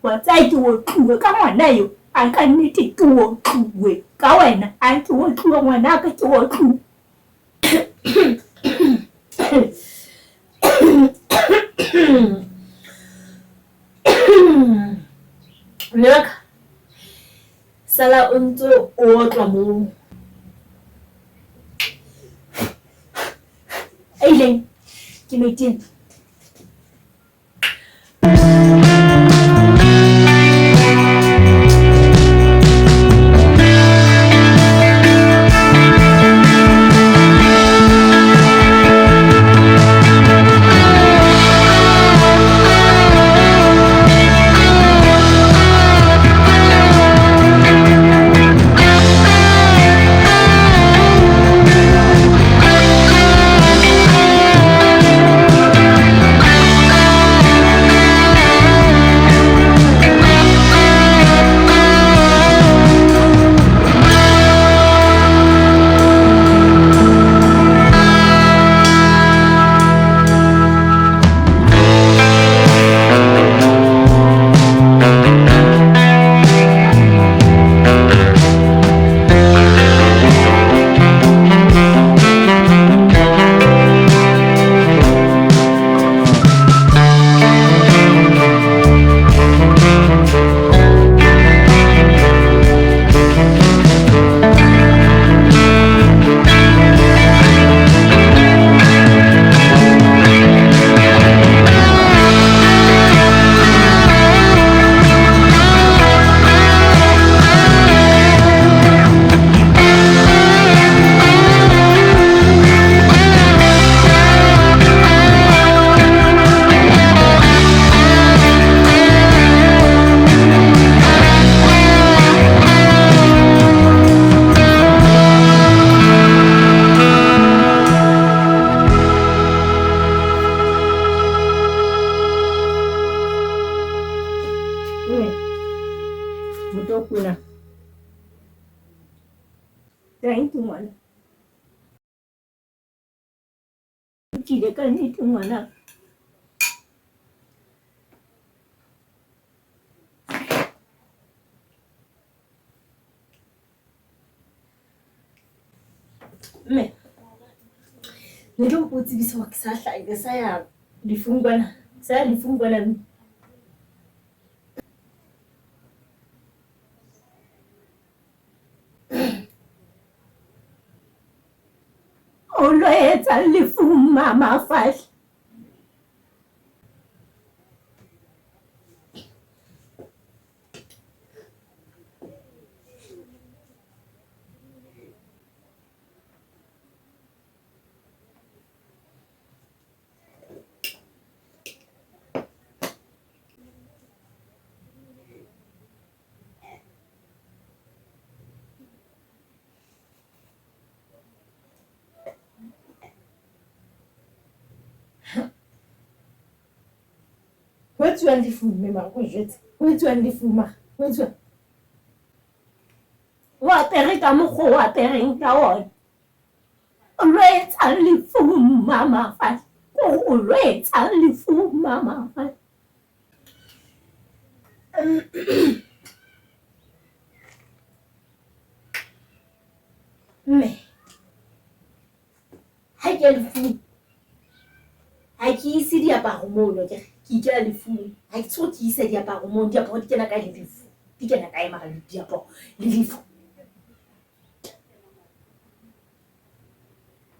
Wa tsaya ke otluwe ka ngwana eo. A ka nnete ke otluwe ka wena. A ke otluwe ngwanaka ke otluwe. Mme wa ka, sala o ntse o otlwa moo. A ileng ke meteng. Motokuna. Thank you, ngwana. Lokile ka nnete ngwana. Mme, ne ke o tsebise hore ke sa hlaha ke sa ya lefung kwana, sa ya lefung kwana mme. O lo etsang lefung mama Fahla? Ho etsuwang lefung mme mara ko jwetse. Ho etsuwang lefung mara. Ho etsuwang. O apere ka mokgwa o apereng ka ona. O lo etsang lefung mama Fahla? Kore o lo etsang lefung mama Fahla? Mme, ha ke ya lefung, ha ke ise diaparo mono akere, ke ikela lefung. Ha ke tshoge ke isa diaparo mono, diaparo di kena kae le lefu? Di kena kae mara diaparo le lefu?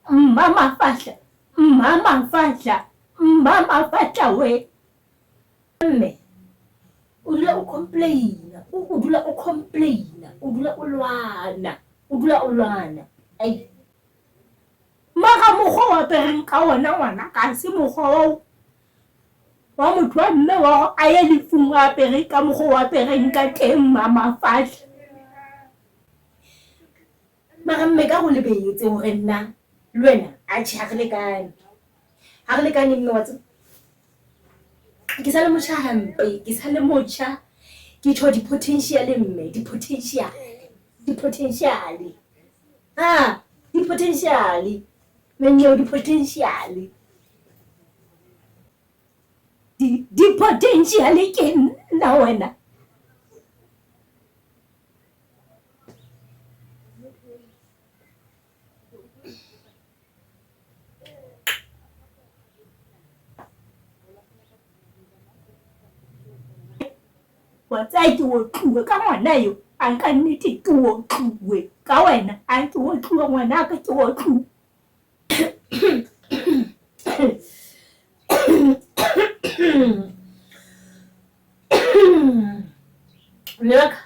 Mma Mafahla, Mma Mafahla, Mma Mafahla we. Mme, o dula o complain-a, o dula o complain-a, o dula o lwana, o dula o lwana. Ai. Mara mokgwa o apereng ka wona ngwana ka ha se mokgwa wa wa motho wa mme wa hore a ye lefung o apere ka mokgwa o apereng ka teng Mma Mafahla. Mara mme ka go lebetse hore nna le wena atjhe ha re lekane. Ha re lekane mme wa tseba. Ke sa le motjha hampe, ke sa le motjha. Ke tjho di-potential mme, di-potential. Di-potential. Ah, di-potential. Mennyeo di-potential. Di-potential ke nna. nna wena. Wa tsaya ke otluwe ka ngwana yo, a nka nnete ke otluwe ka wena, a ke otluwe ngwanaka ke otluwe. Mme wa ka,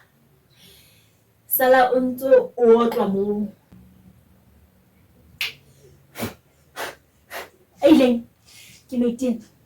sala o ntse o otlwa moo. A ileng ke no itena.